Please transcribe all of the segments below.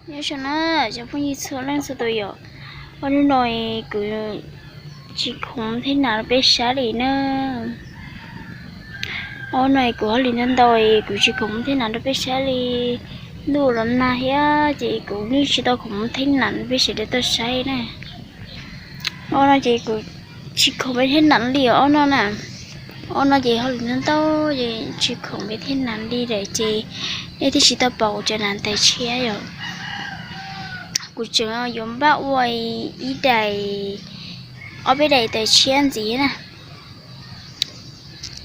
Nyob zoo na cov phooj ywg txhua leej txhua tus yom. Ob hnub no kuv tsis khoom thib nas rau peb saib li na. Ob hnub no kuv hauj lwm ntau ntau, kuv tsis khoom thib nas rau peb saib li. Ntuj los nag thiab ces kuv yeej tsis tau khoom thib nas rau peb sawv daws tau saib na. Ob hnub no ces kuv tsis khoom peb thib nas li os ob hnub na. Ob hnub no ces hauj lwm ntau ntau ces tsis khoom peb thib nas li lawm ces nej twb tsis tau pom kuv cov nas taws tshiab yom. Kuv tseem yuav npaj ua ib daim, ob peb daim taws tshiab ntxiv na.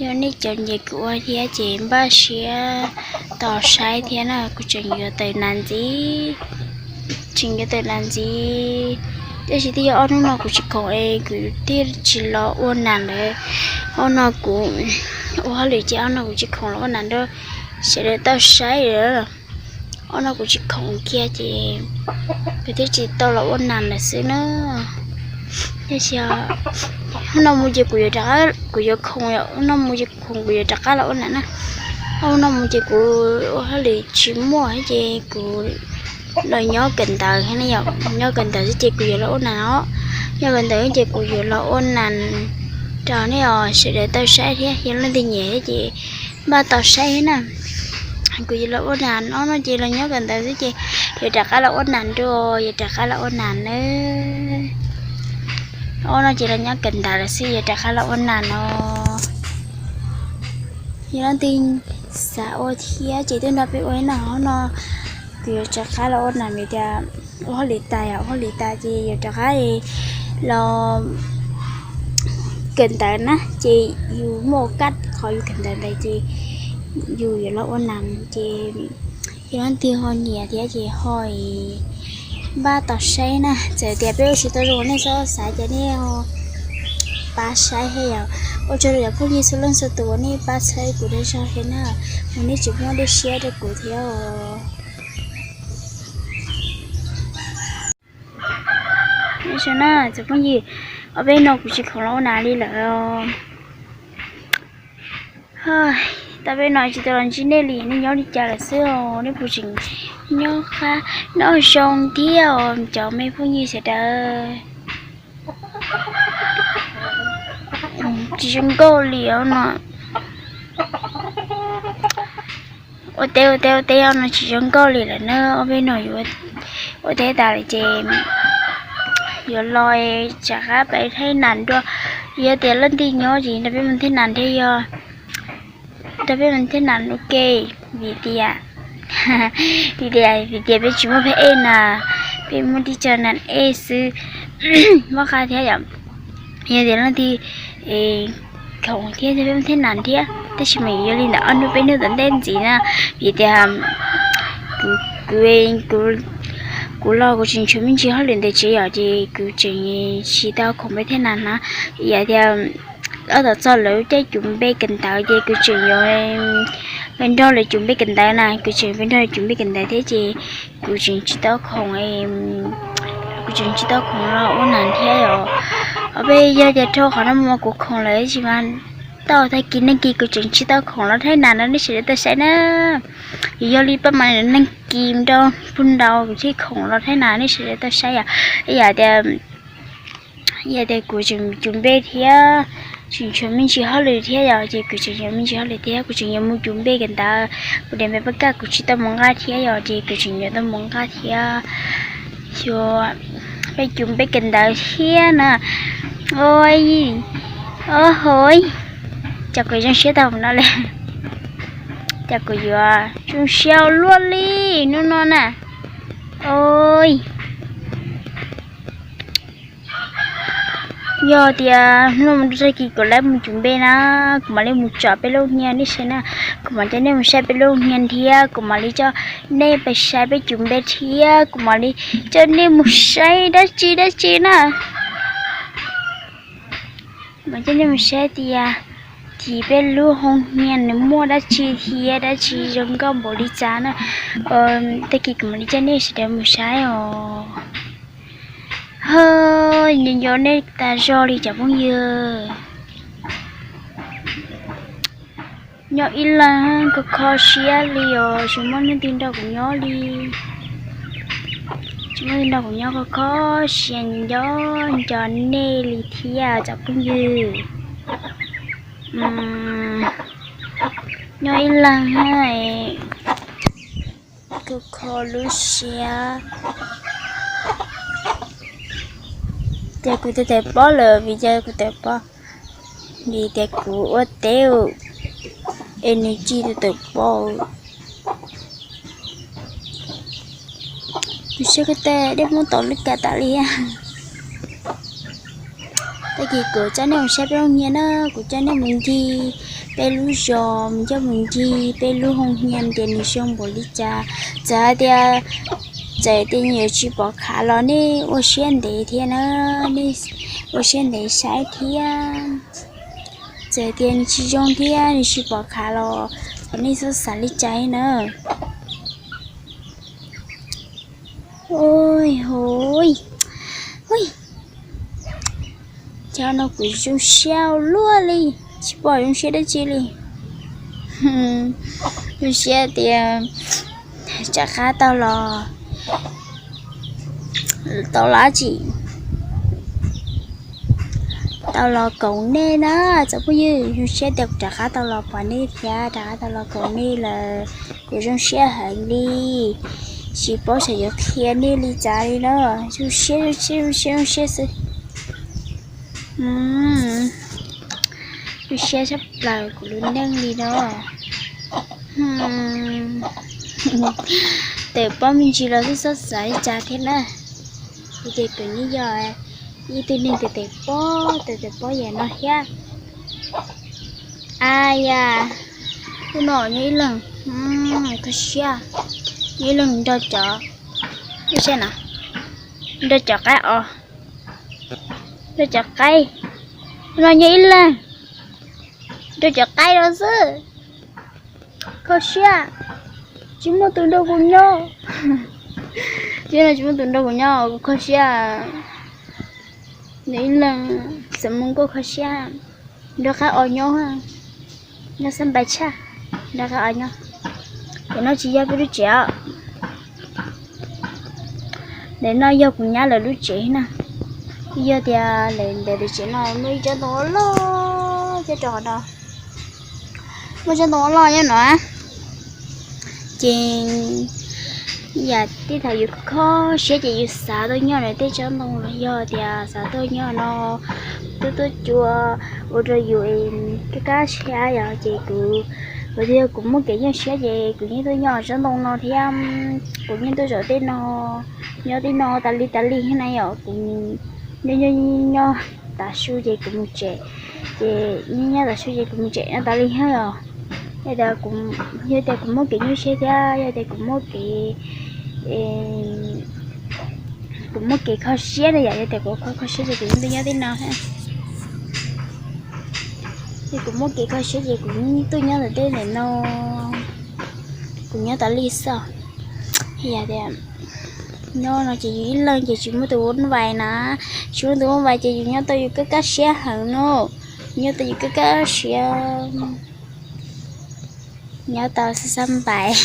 Yog nej cov nyiam kuv ua thiab ces npaj siab tos saib thiab na. Kuv tseem yuav taws nas ntxiv, tseem yuav taws nas ntxiv. Tab sis twb yog ob hnub no kuv tsis khoom es kuv thiaj tsis los ua nas lawm. Ob hnub no kuv ua hauj lwm ces ob hnub no kuv tsis khoom los ua nas rau sawv daws tau saib lawm. Ob hnub no kuv tsis khoom kiag ces kuv thiaj tsis tau los ua nas lawm xwb na. Tab sis hnub no mus ces kuv yuav rov qab, kuv yuav khoom, hnub no mus ces khoom kuv yuav rov qab los ua nas na. Hnub no mus ces kuv ua hauj lwm tsis muaj ces kuv los nyob kawm ntawv, nyob kawm ntawv xwb ces kuv yuav los ua nas os. Nyob kawm ntawv ces kuv yuav los ua nas rau nej os sawv daws tau saib thiab, yog leej twg nyiam thiab ces npaj tos saib thiab na. Kuv yuav los ua nas, ob hnub no ces los nyob kawm ntawv xwb ces yuav rov qab los ua nas dua, yuav rov qab los ua nas nawb. Ob hnub no ces los nyob kawm ntawv lawm xwb yuav rov qab los ua nas no. Yog leej twg xav ua thiab ces tuaj nrog peb ua ib no, hnub no kuv yuav rov qab los ua nas vim tias ua hauj lwm tas, ua hauj lwm tas ces yuav rov qab los kawm ntawv na, ces yus muaj kab qhov yus kawm ntawv ntawd ces yus yuav los ua nas ces yog leej twg ho nyiam thiab ces ho npaj tos saib na. Txawm tias peb ua tsis tau zoo nej txhob xav ces nej pab saib thiab yom. Ua tsaug rau cov phooj ywg txhua leej txhua tus uas nej pab txhawb kuv dag zog thiab na, uas nej tseem muab dej siab rau kuv thiab os. Nyob zoo na cov phooj ywg, ob peb no kuv tsis khoom los ua nas li lawm. Tau peb no tsis tau los ntsib nej li, nej nyob li cas lawm xwb os? Nej puas tseem nyob qab noj zoo thiab os cov me phooj ywg sawv daws? Tsis zoo nkauj li os no. Ua teb ua teb ua teb no tsis zoo nkauj li lawm na, ob peb no yuav ua teb tas lawm ces yuav los rov qab pais thaij nas dua. Yog tias leej twg nyob ces nrog peb mus thaij nas thiab, yog nrog peb mus thaij nas ua ke, vim tias, vim tias, vim tias peb tsis muaj phab ej na, peb muaj tib co nas ej xwb, mob qab thiab yom. Yog tias leej twg khoom thiab nrog peb mus thaij nas thiab, tab sis mas yog li ntawd ob hnub peb hnub tom ntej ntxiv na, vim tias kuv, kuv los kuv tseem tshuav me ntsis hauj lwm ntawm tsev yom, ces kuv tseem tsis tau khoom peb thaij nas na. Yog tias ob tom txog lawv caij cub npe kawm ntawv ces kuv tseem yuav pais nrog lawv cub npe kawm ntawv na, kuv tseem pais nrog lawv cub npe kawm ntawv thiab ces kuv tseem tsis tau khoom, kuv tseem tsis tau khoom los ua nas thiab os. Ob peb yog tias dhau qhov no mus kuv khoom lawm tab sis mas tau tag kis neeg kis kuv tseem tsis tau khoom los thaij nas rau nej sawv daws tau saib na. Yog li pab mas neeg kis rau pug nraud kuv thiaj khoom los thaij nas nej sawv daws tau saib yom. Yog tias, yog tias kuv tseem cub npe thiab, tseem tshuav me ntsis hauj lwm thiab yom, ces kuv tseem yuav me ntsis hauj lwm thiab, kuv tseem yuav mus cub npe kawm ntawv, kuv daim npe pab kaj kuv tsis tau mus nqa thiab yom, ces kuv tseem yuav tau mus nqa thiab. Xyov peb cub npe kawm ntawv thiab na. Oj, oj hov, cas kuv zoo siab tau mus no li, cas kuv yuav zoo siab luaj li hnub no na. Oj, yog tias hnub no mus rau tag kis kuv laib mus cub npe na, kuv mam li mus tsom peb lub hnia nej saib na, kuv mam coj nej mus saib peb lub hnia thiab, kuv mam li coj nej pais saib peb cub npe thiab, kuv mam li coj nej mus saib dab tsi dab tsi na. Mam coj nej mus saib tias tim peb lub hoo hnia nws muaj dab tsi thiab dab tsi zoo nkauj npaum li cas na. Tag kis kuv mam li coj nej sawv daws mus saib os. Ho, nco nco nej tas zog li cov phooj ywg. Nyob ib leeg kho kho siab li os, tsis muaj neeg twg nrog kuv nyob li. Tsis muaj leej twg nrog kuv nyob kho kho siab nco nco nej li thiab cov phooj ywg. Nyob ib leeg kho kho lub siab. Ces kuv tes tes pob lawm vim yog kuv tes pob, vim tias kuv ua teb es nws tsis tus tes pob. Kuv siab koj tes dej muab tau lub kav tas li. Tag kis kuv coj nej mus saib peb lub nyiaj na, kuv coj nej mus ncig peb lub zos, mus coj mus ncig peb lub hoo nyiaj tias nws zoo npaum li cas. Txawm hais tias, txawm tias yuav tsis pom khav los nej ua siab ntev thiab na, nej ua siab ntev saib thiab. Txawm tias nws tsis zoo thiab nws tsis pom khav los kom nej txhob xav li cas na. Ui, cov no kuv zoo siab ua luaj li, tsis pom zoo siab dab tsi li. Zoo siab tias rov qab tau los, tau los tsis, tau los koom nej na cov phooj ywg. Zoo siab tias kuv rov qab tau los pom nej thiab rov qab tau los koom nej lawm, kuv zoo siab heev li. Tsis paub xyov yuav qhia nej li cas li na, zoo siab zoo siab zoo siab zoo siab xwb. Zoo siab tshaj plaws kuv lub neej li no. Tes pob me ntsis los xwb txhob xav li cas thiab na. Vim tias kuv yeej yog ib tug neeg tes tes pob tes tes pob yam no thiab. Aw yas, hnub no nyob ib leeg kho siab, nyob ib leeg nrog cov, nrog cov qaib os, nrog cov qaib, hnub no nyob ib leeg nrog cov qaib no xwb. Kho siab, tsis muaj tus nrog kuv nyob. Tsis no tsis muaj tus nrog kuv nyob kuv kho siab. Nyob ib leeg, xam mus nkauj kho siab, nrog qab os nyob, nyob xab npais tshaj, nrog qab os nyob. Kuv no tsis yog peb lub tsev os. Ntawm no yog kuv nyab lawv lub tsev na. Yog tias lawv ntawm lub tsev no muaj ib tsob ntoo loj coj rau hauv no, muaj tsob ntoo loj nyob no. Ces yam tej thaum yus kho siab ces yus xav tuaj nyob ntawm tej tsob ntoo los yog tias xav tuaj nyob no, tuaj tuaj cua ua rau yus kaj kab siab yom. Ces kuv, kuv tias kuv muaj kev nyuaj siab ces kuv yeej tuaj nyob tsob ntoo no thiab. Kuv yeej tuaj zaum tej no, nyob tej no tas li tas li thiab na yom. Kuv nyob nyob nyob tav su ces kuv mus tsev, ces nyob nyob tav su ces kuv mus tsev nyob tas li thiab yom. Yog tias, yog tias kuv muaj kev nyuaj siab thiab yog tias kuv muaj kev, kuv muaj kev kho siab na yom, yog tias kuv kho kho siab ces kuv yeej tuaj nyob tej no. Yog kuv muaj kev kho siab ces kuv yeej tuaj nyob ntawm tej ntawm no, kuv nyob tas li xwb. Yog tias nyob no ces yus ib leeg ces tsis muaj tus ua vais na, tsis muaj tus ua vais ces yus nyob tau yus kaj kaj siab heev no, nyob tau yus kaj kaj siab, nyob tau xab xab npais,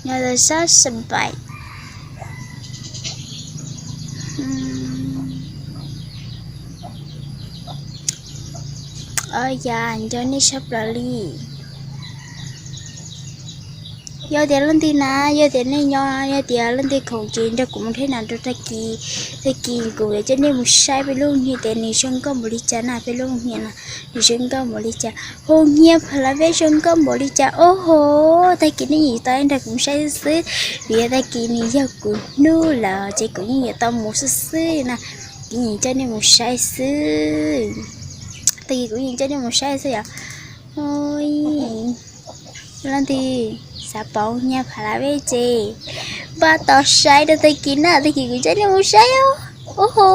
nyob tau xab xab npais. Yam nco nej tshaj plaws li. Yog tias leej twg na, yog tias nej nyob, yog tias leej twg khoom ces nrog kuv mus thiab na rau tag kis, tag kis kuv yuav coj nej mus saib peb lub nyiaj tias nws zoo nkauj npaum li cas na, peb lub nyiaj no nws zoo nkauj npaum li cas, hoo nyiaj pha la vej zoo nkauj npaum li cas. Ub ho, tag kis nej yeej tau nrog kuv mus saib xwb xwb, vim yog tag kis nws yog kuv hnub lawm ces kuv yeej yuav tau mus xwb xwb na, kuv yeej coj nej mus saib xwb. Tag kis kuv yeej coj nej mus saib xwb yom. Leej twg xav pom nyiaj pha la vej ces npaj tos saib rau tag kis na, tag kis kuv coj nej mus saib os. Ub ho,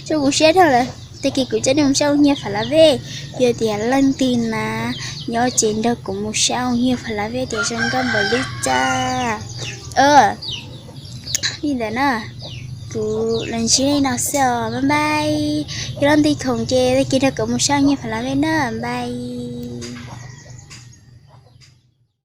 zoo kuv siab dhau lawm, tag kis kuv coj nej mus saib nyiaj pha la vej. Yog tias leej twg na nyob ces nrog kuv mus saib nyiaj pha la vej tias zoo nkauj npaum li cas. Li ntawd na, kuv los ntsib nej no xwb os, bye bye. Yog leej twg khoom ces tag kis nrog kuv mus saib nyiaj pha la vej na, bye.